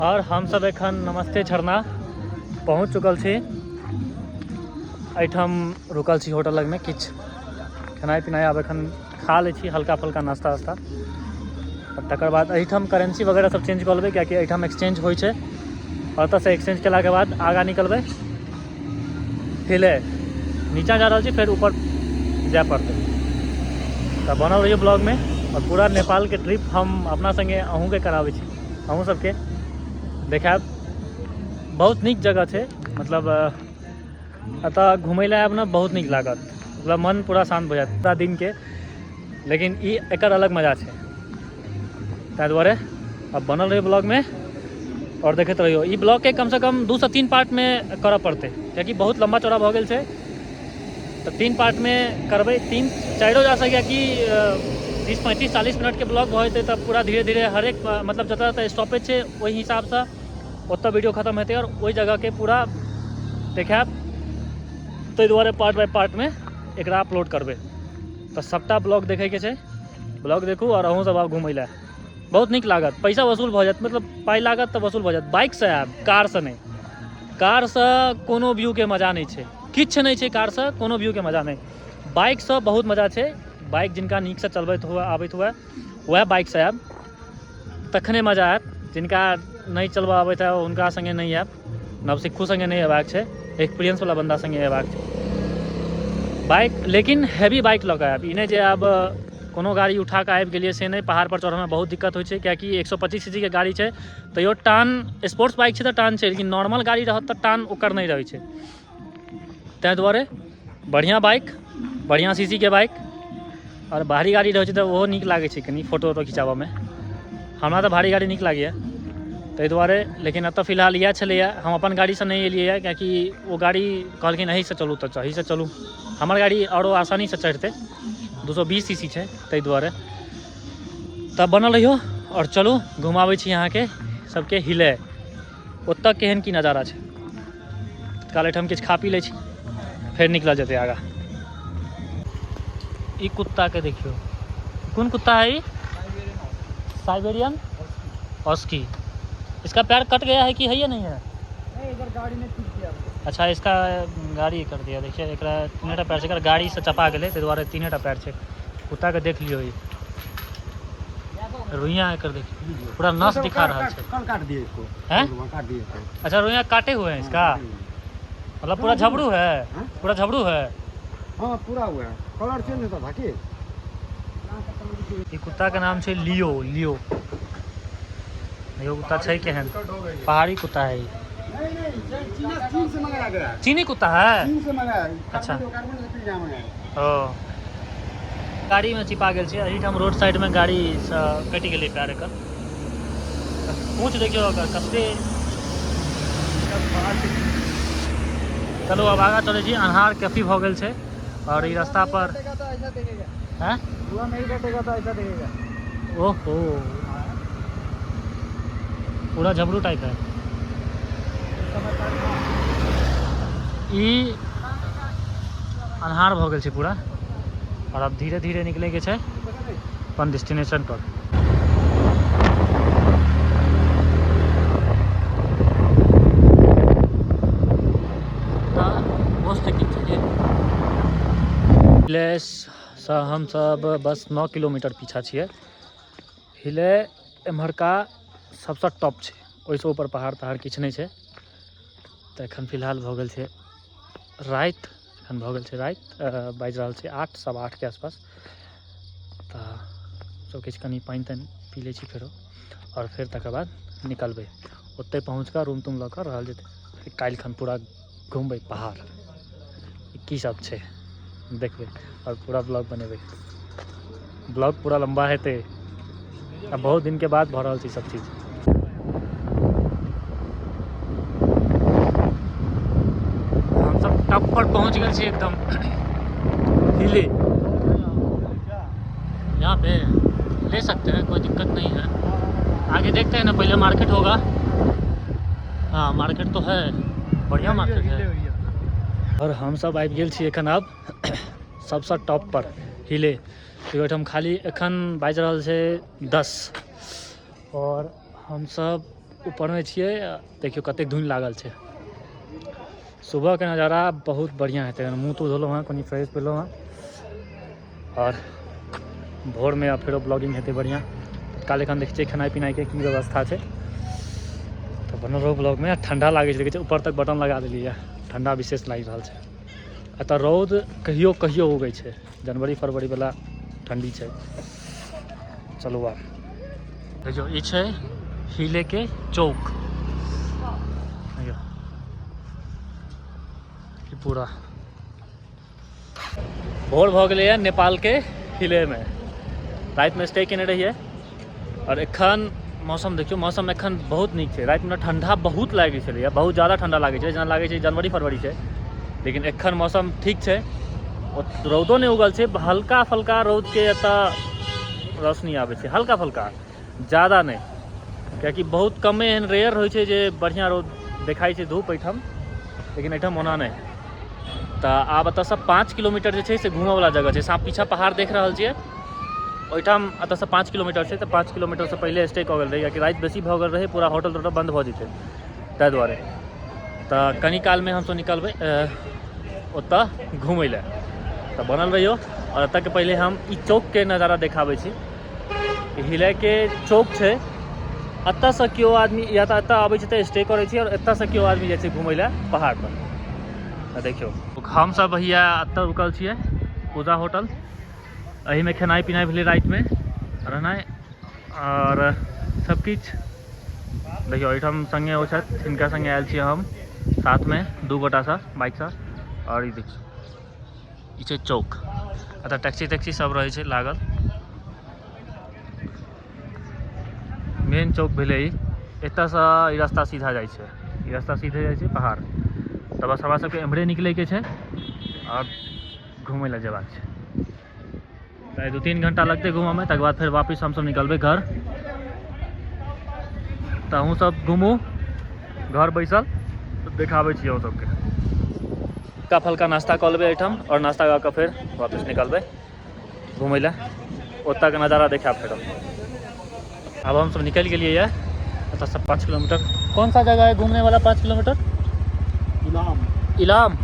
और हम सब एखन नमस्ते झरना पहुँच चुकल छी। एहिठाम रुकल छी होटल लगमे, किछु खेनाइ पिनाइ आब एखन खा लै छी, हल्का फुल्का नाश्ता वास्ता। आओर तकर बाद एहिठाम करेंसी वगैरह सब चेंज कऽ लेबै, कियाकि एहिठाम एक्सचेंज होइ छै। ओतऽसँ एक्सचेंज केलाके बाद आगाँ निकलबै। हिले नीचा जा रहल छी, फेर ऊपर जाय पड़तै। तऽ बनल रहियौ ब्लॉगमे आओर पूरा नेपालके ट्रिप हम अपना सङ्गे अहूँके कराबै छी, अहूँ सबके देखायब। बहुत नीक जगह छै, मतलब एतऽ घुमै लए आयब ने बहुत नीक लागत, मतलब मन पूरा शान्त भऽ जायत पूरा दिनके। लेकिन ई एकर अलग मजा छै, ताहि दुआरे अब बनल रहियौ ब्लॉगमे आओर देखैत रहियौ। ई ब्लॉगके कमसँ कम 2 से 3 पार्टमे करऽ पड़तै, कियाकि बहुत लम्बा चौड़ा भऽ गेल छै। तऽ 3 पार्टमे करबै, 3 चारिओ जा सकैए कि 30 35 40 मिनटके ब्लॉग भऽ जेतै। तऽ पूरा धीरे धीरे हरेक मतलब जतऽ जतऽ स्टॉपेज छै ओहि हिसाबसँ ओतऽ वीडियो खतम हेतै आओर ओहि जगहके पूरा देखायब। ताहि दुआरे पार्ट बाय पार्टमे एकरा अपलोड करबै। तऽ सबटा ब्लॉग देखैके छै, ब्लॉग देखू आओर अहूँ सब आउ घुमै लए, बहुत नीक लागत। पैसा वसूल भऽ जायत, मतलब पाइ लागत तऽ वसूल भऽ जायत। बाइकसँ आयब, कारसँ नहि। कारसँ कोनो व्यू के मजा नहि छै, किछु नहि छै कारसँ, कोनो व्यू के मजा नहि। बाइकसँ बहुत मजा छै। बाइक जिनका नीकसँ चलबैत हुए आबैत हुए वएह बाइकसँ आयब, तखने मजा आयत। जिनका नहि चलबऽ आबैत है हुनका सङ्गे नहि आयब, नवसिक्खू सङ्गे नहि अयबाक छै, एक्सपीरियंसवला बन्दा सङ्गे अयबाक छै बाइक। लेकिन हैवी बाइक लऽ कऽ आयब, ई नहि जे आब कोनो गाड़ी उठा कऽ आबि गेलियै से नहि। पहाड़ पर चढ़ऽमे बहुत दिक्कत होइ छै, कियाकि 125 सी के गाड़ी छै तैयो टान, स्पोर्ट्स बाइक छै तऽ टान छै, लेकिन नॉर्मल गाड़ी रहत तऽ टान ओकर नहि रहै छै। ताहि दुआरे बढ़िआँ बाइक, बढ़िआँ सी के बाइक। आओर भारी गाड़ी रहै छै तऽ ओहो नीक लागै छै कनि फोटो वोटो खिचाबऽमे। हमरा तऽ भारी गाड़ी नीक लागैए ताहि दुआरे। लेकिन एतऽ फिलहाल इएह छलैए, हम अपन गाड़ीसँ नहि एलियैए, कियाकि ओ गाड़ी कहलखिन एहीसँ चलू तऽ एहीसँ चलू। हमर गाड़ी आओरो आसानीसँ चढ़तै, 220 सी सी छै ताहि दुआरे। तब बनल रहियौ आओर चलू घुमाबै छी अहाँके सबके हिले, ओतऽ केहन की नजारा छै। तत्काल एहिठाम किछु खा पी लै छी, फेर निकलल जेतै आगाँ। ई कुत्ता के देखियौ, कोन कुत्ता है ई? Siberian husky. इसका पैर कट गया है कि है या नहीं है? नहीं, इधर गाड़ी ने पीट दिया। अच्छा, इसका गाड़ी कर दिया। देखिए एकरा तीनेटा पैर छै, एकर गाड़ी से चपा गेलै ताहि दुआरे तीनेटा पैर छै। कुत्ता के देख लियौ, ई रुइया एकर देखियौ पूरा नस दिखा रहल छै। कल काट दिए इसको। हैं? वहाँ काट दिए इसको। अच्छा, रुइया काटे हुए हैं इसका, हाँ, काटे हुए हैं। मतलब पूरा झबरू है? हाँ? पूरा झबरू है। हाँ, पूरा हुआ है, कलर चेंज होता था कि ई कुत्ता के नाम छै लियो। लियो यो कुत्ता छै केहन पहाड़ी कुत्ता है ई। नहीं नहीं, चीन चीन से मंगाया गया है। चीनी कुत्ता है? चीन से मंगाया है। अच्छा। कार्बन से पिज्जा मंगाया। ओ गाड़ी में चिपा गेल छै एहिठाम रोड साइड में, गाड़ी से कटि गेलै पैर एकर। पूँछ देखियौ एकर कते। चलू आब आगाँ चलै छी, अन्हार काफी भऽ गेल छै और ई रास्ता पर कटेगा तो ऐसा देखेगा। हैं? धुआं नहीं कटेगा तो ऐसा देखेगा। ओहो, पूरा झबरू टाइप है ई। अन्हार भऽ गेल छै पूरा और अब धीरे धीरे निकले के छै अपन डेस्टिनेशन पर। हिले हमसब बस 9 किलोमीटर पीछा छियै। हिले एम्हरका सबसँ टॉप छै, ओहिसँ ऊपर पहाड़ तहाड़ किछु नहि छै। तऽ एखन फिलहाल भऽ गेल छै राति, एखन भऽ गेल छै राति, बाजि रहल छै 8, 8:15 के आसपास। तऽ सब किछु कनि पानि तानि पी लै छी फेरो आओर फेर तकर बाद निकलबै। ओतहि पहुँच कऽ रूम तूम लऽ कऽ रहल जेतै। फेर काल्हिखन पूरा घुमबै, पहाड़ की सब छै देखबै आओर पूरा ब्लॉग बनेबै। ब्लॉग पूरा लम्बा हेतै, आ बहुत दिनके बाद भऽ रहल छै ई सब चीज। हमसब टॉप पर पहुँच गेल छी एकदम हिले। यहाँ पे ले सकते हैं, कोई दिक्कत नहीं है। आगे देखते हैं ना, पहले मार्केट होगा। हाँ, मार्केट तो है, बढ़िया मार्केट है। और हम सब आबि गेल छी एखन आब सबसँ टॉप पर हिले। ओहिठाम खाली एखन बाजि रहल छै 10 और हमसब ऊपरमे छियै। देखियौ कतेक धुनि लागल छै। सुबहके नजारा बहुत बढ़िआँ हेतै। मुँह तूह धोलहुँ हँ, कनि फ्रेश भेलहुँ हँ आओर भोरमे आब फेरो ब्लॉगिंग हेतै बढ़िआँ। तत्काल एखन देखै छियै खेनाइ पिनाइके की व्यवस्था छै, तऽ बनल रहू ब्लॉगमे। ठण्डा लागै छै, देखै छियै ऊपर तक बटन लगा देलियै, ठण्डा विशेष लागि रहल छै। एतऽ रौद कहियो कहियो उगै छै, जनवरी फरवरी वाला ठण्डी छै। चलू आब देखियौ ई छै हिले के चौक। देखियौ ई पूरा भोर भऽ गेलैए नेपालके हिलेमे। रातिमे स्टे केने रहियै आओर एखन मौसम देखियौ, मौसम एखन बहुत नीक छै। रातिमे ठण्डा बहुत लागै छलैए, बहुत ज्यादा ठण्डा लागै छलै, जेना लागै छै जनवरी फरवरी छै। लेकिन एखन मौसम ठीक छै, रौदो नहि उगल छै, हल्का फल्का रौदके एतऽ रोशनी आबै छै, हल्का फल्का, ज्यादा नहि, कियाकि बहुत कमे एहन रेयर होइ छै जे बढ़िआँ रौद देखाइ छै धूप एहिठाम, लेकिन एहिठाम ओना नहि। तऽ आब एतऽसँ 5 किलोमीटर जे छै से घूमऽवला जगह छै। साँप पीछा पहाड़ देख रहल छियै, ओहिठाम एतऽसँ 5 किलोमीटर छै। तऽ 5 किलोमीटरसँ पहिले स्टे कऽ गेल रहै, कियाकि राति बेसी भऽ गेल रहै, पूरा होटल तोटल बन्द भऽ जेतै, ताहि दुआरे। तऽ कनी कालमे हमसब निकलबै ओतऽ घूमै लए, तऽ बनल रहियौ। आओर एतऽके पहिले हम ई चौकके नजारा देखाबै छी। हिलैके चौक छै, एतऽसँ केओ आदमी या तऽ एतऽ आबै छै तऽ स्टे करै छै, आओर एतऽसँ केओ आदमी जाइ छै घूमै लए पहाड़पर। तऽ देखियौ हमसब भैया एतऽ रुकल छियै पूजा होटल, एहिमे खेनाइ पिनाइ भेलै रातिमे रहनाइ आओर सबकिछु। देखियौ एहिठाम सङ्गे ओ छथि, हिनका सङ्गे आयल छियै हम साथमे 2 गोटासँ बाइकसँ। आओर ई देखियौ ई छै चौक, एतऽ टैक्सी तैक्सी सब रहै छै लागल। मेन चौक भेलै ई, एतऽसँ ई रास्ता सीधा जाइ छै, ई रास्ता सीधे जाइ छै पहाड़। तऽ बस हमरा सबके एम्हरे निकलैके छै आओर घूमै लए जेबाक छै। तऽ 2-3 घंटा लगतै घूमऽमे, तकर बाद फेर वापिस हमसब निकलबै घर। तऽ अहूँ सब घूमू घर बैसल, तऽ देखाबै छी अहूँ सबके। हल्का फल्का नाश्ता कऽ लेबै एहिठाम आओर नाश्ता कऽ कऽ फेर वापिस निकलबै घूमै लए, ओतऽके नजारा देखायब फेर। आब हमसब निकलि गेलियै यऽ एतऽसँ 5 किलोमीटर। कौन सा जगह है घूमने वाला 5 किलोमीटर? इलाम। इलाम,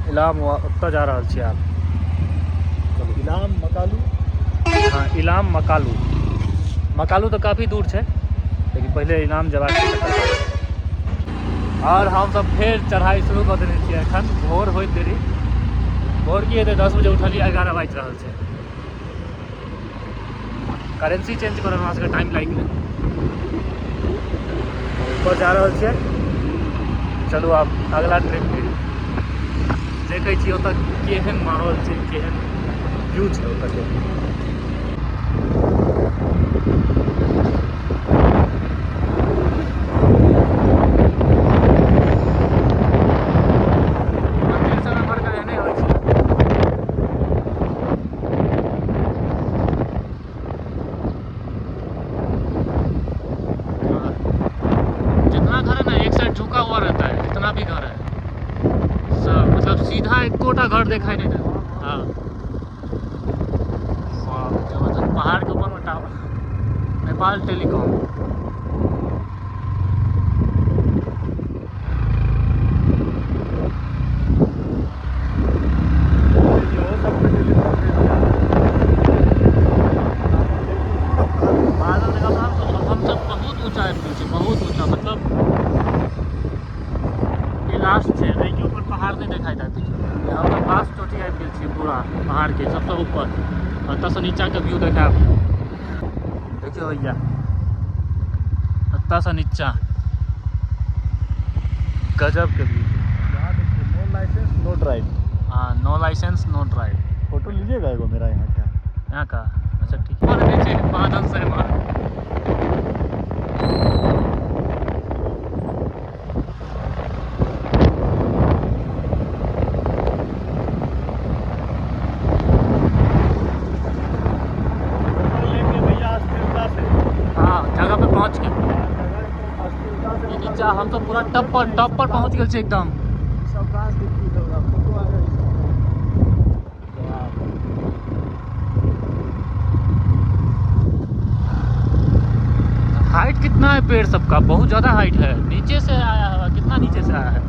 इलाम ओतऽ जा रहल छियै आब। इलाम मकालू। हाँ इलाम मकालू, मकालू तऽ काफी दूर छै, लेकिन पहिले इलाम जेबाक छै। आओर हमसब फेर चढ़ाइ शुरू कऽ देने छियै। एखन भोर होइत देरी, भोर की हेतै, 10 बजे उठलियै, 11 बाजि रहल छै। करेंसी चेंज करऽ हमरा सबके टाइम लागि गेलै। ऊपर जा रहल छियै, चलू आब अगला ट्रिप पे देखै छी ओतऽ केहन माहौल छै, केहन व्यू छै ओतऽके। मंदिर सब एम्हरका एहने होइ छै। जितना घर है ना एक साइड झुका हुआ रहता है, जितना भी घर है सब, मतलब सीधा एकोटा घर दिखाई नहीं देता। हाँ जबरदस्त पहाड़ के ऊपर में टावर, नेपाल टेलीकॉम। बादल देखा हम सब बहुत ऊंचा आबि गेल छी, बहुत ऊंचा, मतलब ई लास्ट छै, एहिके ऊपर पहाड़ नहि देखाइ देत। हम सब लास्ट चोटी आबि गेल छी पूरा पहाड़ के सबसँ ऊपर। एतऽसँ नीचाके व्यू देखायब, देखियौ भैया एतऽसँ नीचा गजब के व्यू। यहाँ देखिए नो लाइसेंस नो ड्राइव। हाँ नो लाइसेंस नो ड्राइव। फोटो लीजिएगा एगो मेरा यहाँ का। यहाँ का? अच्छा ठीक है। नीचे बादल से मार। लेंगे भैया अस्थिरता से। हाँ जगह पे पहुँच के अस्थिरता से ये नीचा हम तो पूरा टॉप पर पहुँच गए छे एकदम। सब गाछ देखिए फोटो आ गई। हाइट कितना है पेड़ सबका, बहुत ज़्यादा हाइट है। नीचे से आया हुआ, कितना नीचे से आया है।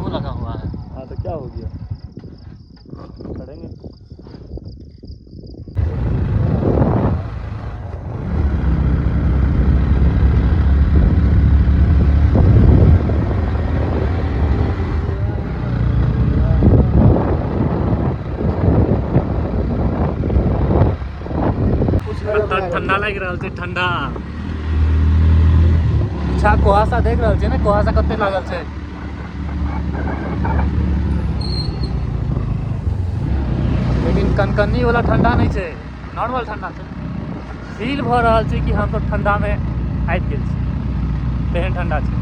लगा हुआ है। हाँ तो क्या हो गया, चढ़ेंगे। ठंडा लग रहा है, ठंडा। अच्छा कुहासा देख रहा है ना, कुहासा कते लागल छै। लेकिन कनकनी वाला ठंडा नहीं छै, नॉर्मल ठंडा छै। फील भ रहल छै कि हम सब ठंडा में आबि गेल छी, तेहन ठंडा छै।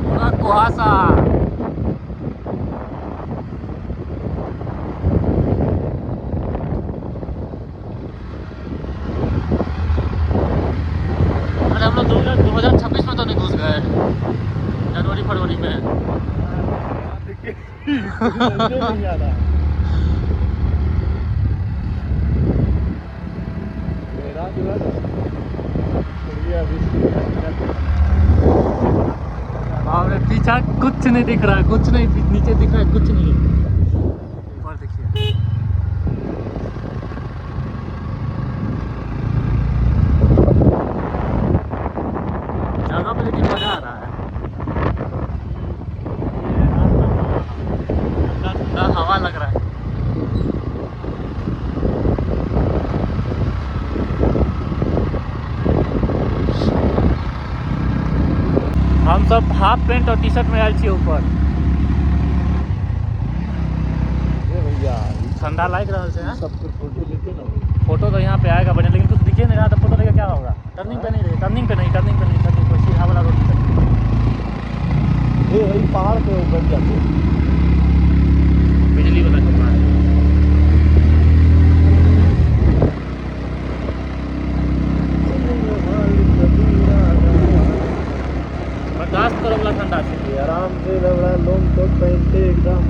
पूरा कुहासा। अरे हम लोग 2026 में तो नहीं घुस गए, जनवरी फरवरी में। नहीं आ रहा मेरा जो है बाप रे, पीछा कुछ नहीं दिख रहा है, कुछ नहीं नीचे दिख रहा है, कुछ नहीं। ऊपर देखिए। जगह पे लेकिन मजा आ रहा है। ठंडा ठंडा हवा लग रहा है। हम सब हाफ पैंट और टी शर्ट में आयल छी ऊपर। भैया ठंडा लाग रहा है। सबको फोटो लेते ना, फोटो तो यहाँ पे आएगा बढ़िया, लेकिन कुछ दिखे नहीं रहा तो फोटो लेके क्या होगा। टर्निंग पे नहीं रहे, टर्निंग पे नहीं, टर्निंग पे नहीं, टर्निंग पे सीधा वाला रोड पे। ये वही पहाड़ पे ऊपर जाते बिजली वाला खंभा है। बर्दाश्त करो वाला ठंडा है। आराम से लग रहा है, लॉन्ग कोट पहनते एकदम।